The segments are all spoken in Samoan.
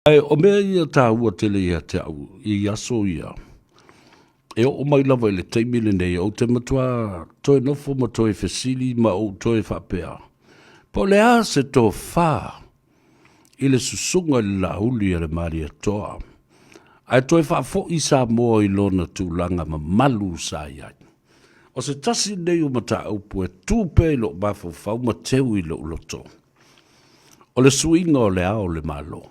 Ae o mea ia taua tele ia te au i aso ia, e oo mai lava i le taimi lenei, ou te matua toe nofo ma toe fesili ma ou toe faapea, po o le a se tofa i le susuga i le Laauli a le Malietoa, ae toe faafoi Samoa i lona tulaga mamalu sa i ai. O se tasi lenei o mataupu e tu pea i lou mafaufau ma teu i lou loto. O le suiga o le Ao o le Malo,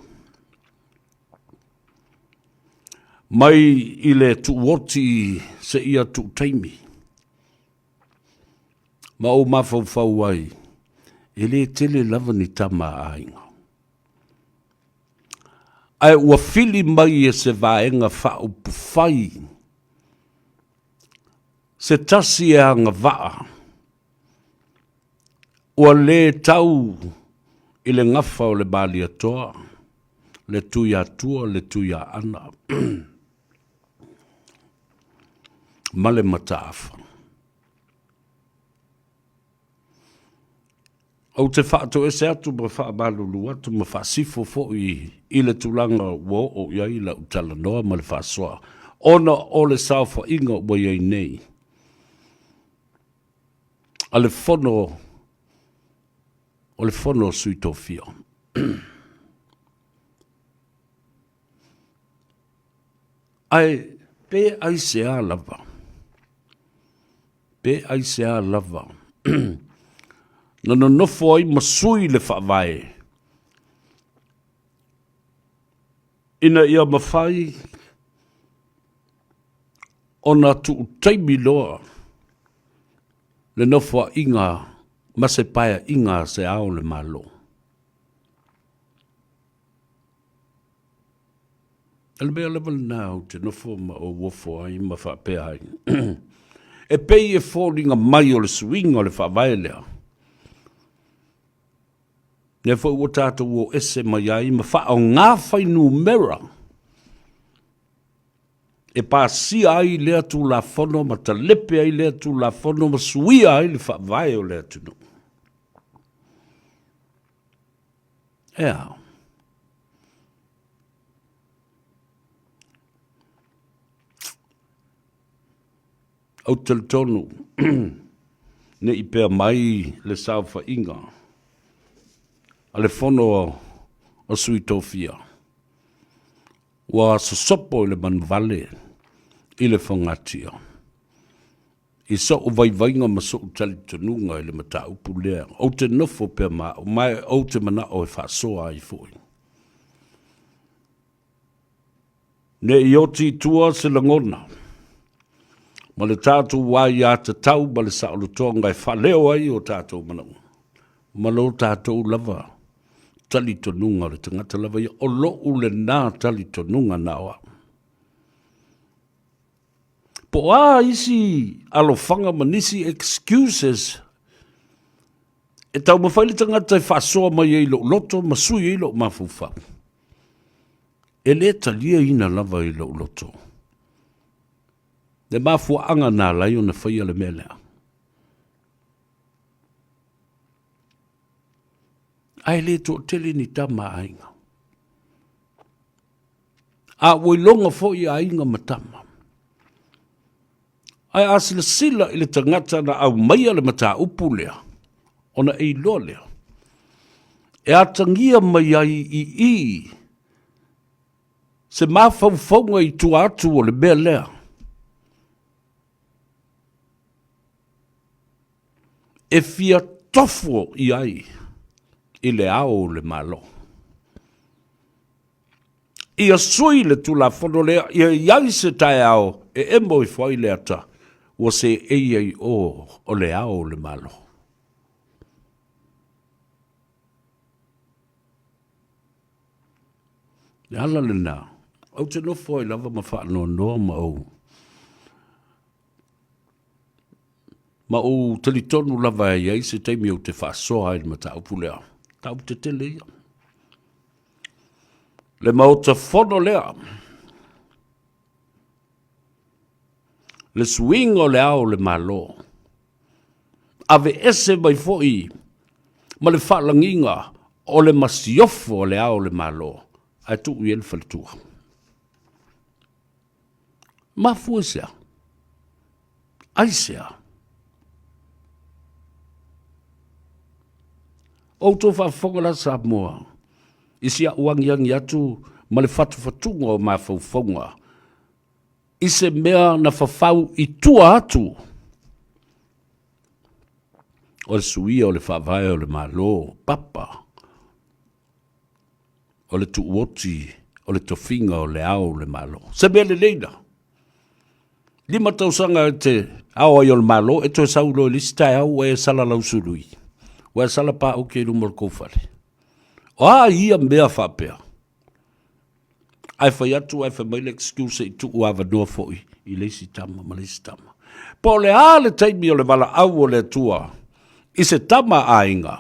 mai i le tuuoti seia tuu taimi, ma ou mafaufau ai, e le tele lava ni tama a aiga. Ae ua fili mai e se Vaega Faaupufai se tasi e agavaa Ua le tau i le gafa o le Malietoa, le Tuiatua, le Tuiaana ma le Mataafa. Ou te faatoese atu ma faamalulu atu ma faasifo foi i le tulaga ua oo i ai lau talanoa ma le faasoa, ona o le saofaiga ua i ai nei a le Fono o le Fono a Sui Tofia. Ae pe aisea lava, pe aisea lava na nonofo ai ma sui le Faavae ina ia mafai ona tuu taimi loa le nofoaiga ma se paeaiga a se Ao o le Malo. O le mea lava lena ou te nofo ma ou ofo ai ma faapea ai, e pei e foliga mai o le suiga o le Faavae lea, lea foi ua tatou o ese mai ai ma faaaoga fuainumera e pasia ai lea Tulafono ma talepe ai lea Tulafono ma suia ai le Faavae o le atunuu. E a? Ou te talitonu ne i pea mai le saofaiga a le Fono a Sui Tofia Ua sosopo i le manuvale i le fogatia i so'u vaivaiga ma so'u talitonuga i le mataupu lea. Ou te nofo pea ma au, ma ou te mana'o e faasoa ai foi. Ne i oti i tua se lagona ma le tatou aiatatau ma le saolotoga e faaleo ai o tatou manaoga ma lo tatou lava talitonuga o le tagata lava ia, o lo'u lena talitonuga na o au. Po o a isi alofaga ma nisi excuses e taumafai le tagata e faasoa mai ai i lou loto ma sui ai lou mafaufau, e le taliaina lava i lou loto le mafuaaga na ala ai ona faia le mea lea. Ae le toatele ni tama a aiga. A ua iloga foi aiga ma tama. Ae a silasila i le tagata na aumaia le mataupu lea, ona e iloa lea, e atagia mai ai i i se mafaufauga i tua atu o le mea lea. E fia tofo i ai i le Ao o le Malo. Ia sui le Tulafono lea, ia i ai se taeao e emo ifo ai le ata ua seei ai i o o le Ao o le Malo. Le ala lena, ou te nofo ai lava ma faanoanoa ma ou Ma ou talitonu lava e i ai se taimi ou te faasoa ai i le mataupu lea, mataupu tetele ia. Le Maota Fono lea, le suiga o le Ao o le Malo, aveese mai foi ma le faalagiga o le masiofo a le Ao o le Malo. ae tuu i ai le faletua. Mafua i se a? Aisea? O outou faafofoga la Samoa i si a'u agiagi atu ma le fatufatuga o mafaufauga i se mea na fafau i tua atu o le suia o le faavae o le Malo, papa o le tuuoti o le tofiga o le Ao o le Malo. Se mea lelei la. 5 tausaga e te ao ai o le Malo, e toe sau loa i le isi taeao ua e sala lausului, ua e sala paoke i luma o le tou fale. O a ia mea faapea? Ae fai atu ae fai mai le excuse se i tuu avanoa foi i le isi tama ma le isi tama. Po o le a le taimi o le valaau o le Atua i se tama a aiga,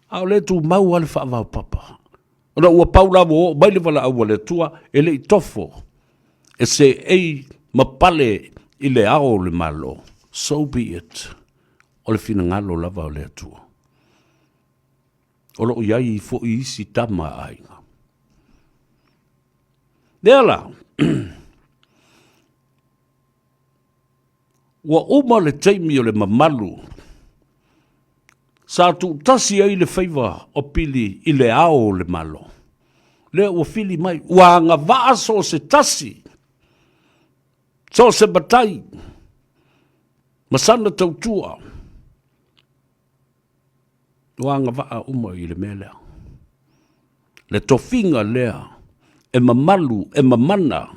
a o lea e tumau lava le faavaopapa. Ona ua pau la ua oo mai le valaau a le Atua e le i tofo e seei ma pale i le ao o le Malo. So be it. O le finagalo lava o le Atua. O lo o i ai foi isi tama a aiga. Lea la, ua uma le taimi o le mamalu sa tuutasi ai le faiva o Pili i le ao o le Malo. Lea ua fili mai, ua agavaa so o se tasi, so o se matai, ma sana tautua. Ua agavaa uma i le mea lea. Le tofiga lea e mamalu, e mamana.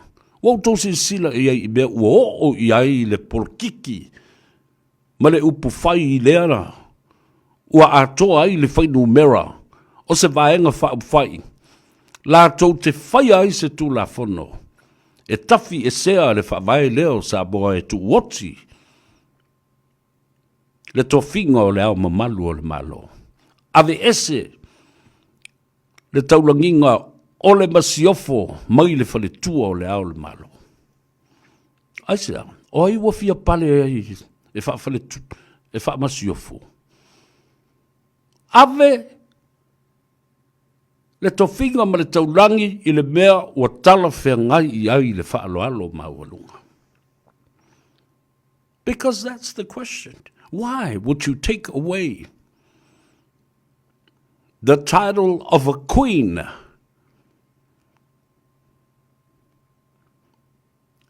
Ua outou silasila i ai i mea ua oo i ai le polokiki ma le upu fai lea ua atoa ai le fuainumera o se Vaega Faaupufai latou te faia ai se Tulafono e tafiesea le Faavae lea o Samoa e tuuoti le tofiga o le Ao Mamalu o le Malo. Aveese le taulagiga o le Masiofo mai le faletua o le Ao o le Malo. Aisea? O ai ua fia pale ai e faafaletu, e faamasiofo? Ave le tofiga ma le taulagi i le mea ua talafeagai i ai le faaaloalo maualuga. Because that's the question. Why would you take away the title of a queen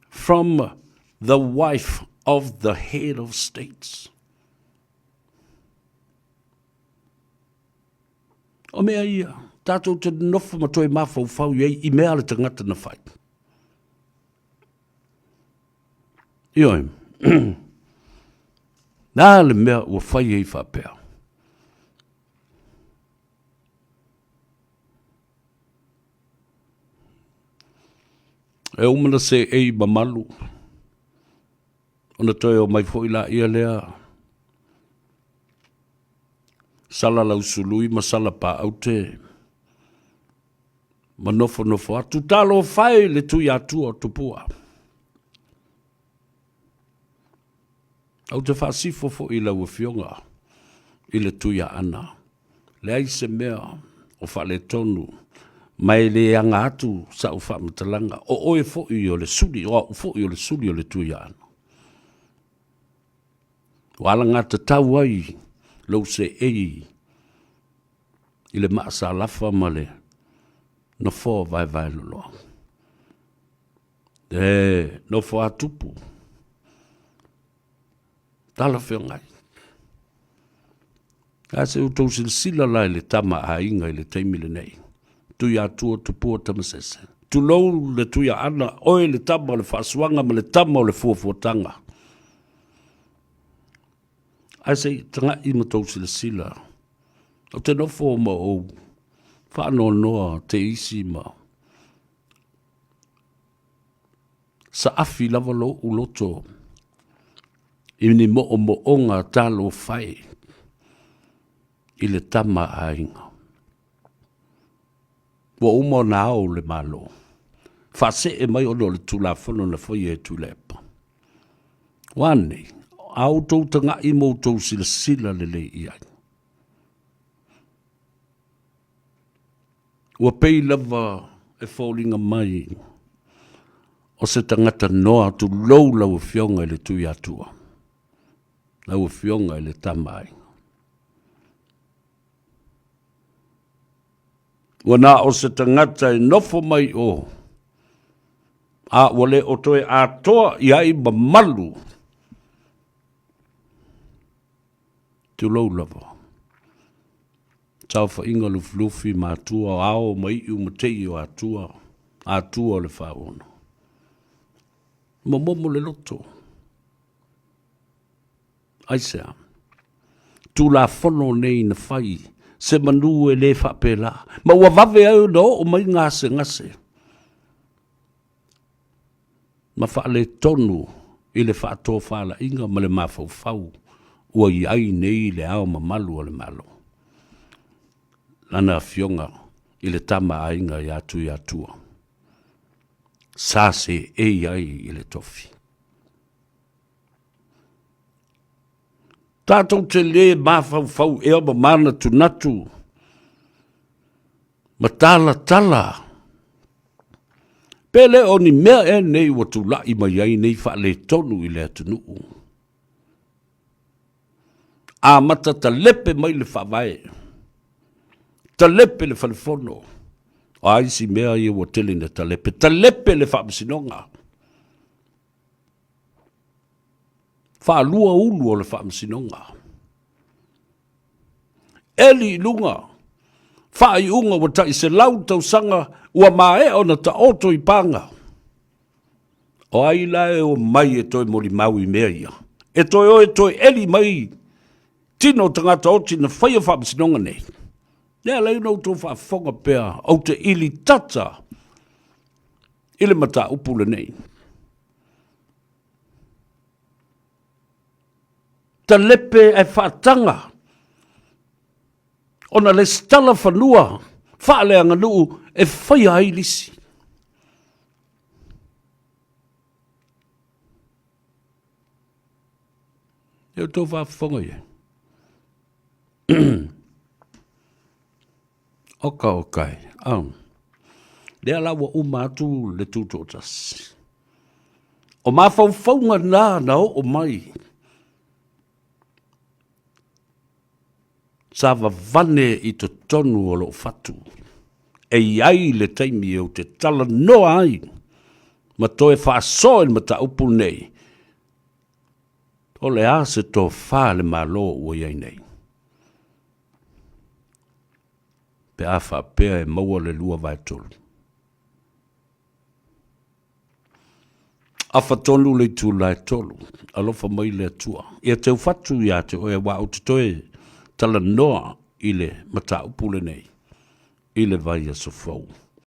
from the wife of the head of states? O mea ia, tātou te nofo ma toe mafaufau i ai i mea le tangata na whai. Ioe. Nā le mea ua fai ai faapea. E uma na seei mamalu, ona toe o mai foi laia lea, sala lausului ma sala paaute, ma nofonofo atu. Talofa e i le Tuiatua o Tupua. Ou te faasifo foi i lau Afioga i le Tuiaana. Leai se mea o faaletonu ma e le aga atu sau faamatalaga, o oe foi o le suli, o au foi o le suli o le Tuiaana. Ua alagatatau ai lou seei i le maasalafa ma le nofoa vaevae loloa. E nofo a tupu, talafeagai. A se outou silasila la i le tama aiga i le taimi lenei, Tuiatua Tupua Tamasese. Tulou le Tuiaana, oe le tama o le faasuaga ma le tama o le fuafuataga. Ae se i taga'i ma tou silasila, ou te nofo ma ou faanoanoa te isi ma saafi lava lo'u loto i ni mo'omo'oga talofa e i le tama a aiga. Ua uma ona ao le Malo, faasee mai ona o le Tulafono na faia e Tuilaepa. Ua a nei? A outou taga'i ma outou silasila lelei i ai. Ua pei lava E foliga mai o se tagata noa, tulou lau Afioga i le Tuiatua, lau Afioga i le Tama a Aiga. Ua na o se tagata e nofo mai o, a ua le o toe atoa i ai mamalu, tulou lava. Saofaiga lufilufi ma atua o ao ma iu ma tei o atua, atua o le faaono. Momomo le loto. Aisea? Tulafono nei na fai, se manu e le faapela, ma ua vave ai ona oo mai gasegase ma faaletonu i le faatofalaiga ma le mafaufau ua i ai nei le Ao Mamalu o le Malo, Lana Afioga i le Tama a Aiga ia Tuiatua, sa seei ai i le tofi. Tatou te le mafaufau ea ma manatunatu ma talatala pe le o ni mea ea nei ua tulai mai ai nei faaletonu i le atunuu. Amata talepe mai le faavae, talepe le falefono. O a isi mea ia ua tele ina talepe? Talepe le faamasinoga. Faalua ulu o le faamasinoga. Eli i luga, faaiuga ua tai 100 tausaga ua maea ona taoto i paga. O ai la e omai e toe molimau i mea ia? E toe o e toe eli mai tino o tagata oti na faia faamasinoga nei. Lea la ona outou faafofoga pea, ou te ili tata i le mataupu lenei. Talepe ae faataga ona lesitala fanua faaleaganuu e faia ai lisi. E outou faafofoga i ai. Oka oka e. Oh. Lea la ua uma atu le tutoatasi. O mafaufauga na na oo mai sa vavane i totonu o lou fatu. E i ai le taimi ou te talanoa ai ma toe faasoa i le mataupu lenei, o le a se tofa a le Malo ua i ai nei? Pe a faapea e maua le 2/3. Afa tonu le itula e 3, alofa mai le Atua. Ia teufatu ia te oe aua ou te toe talanoa i le mataupu lenei i le vaiaso fou.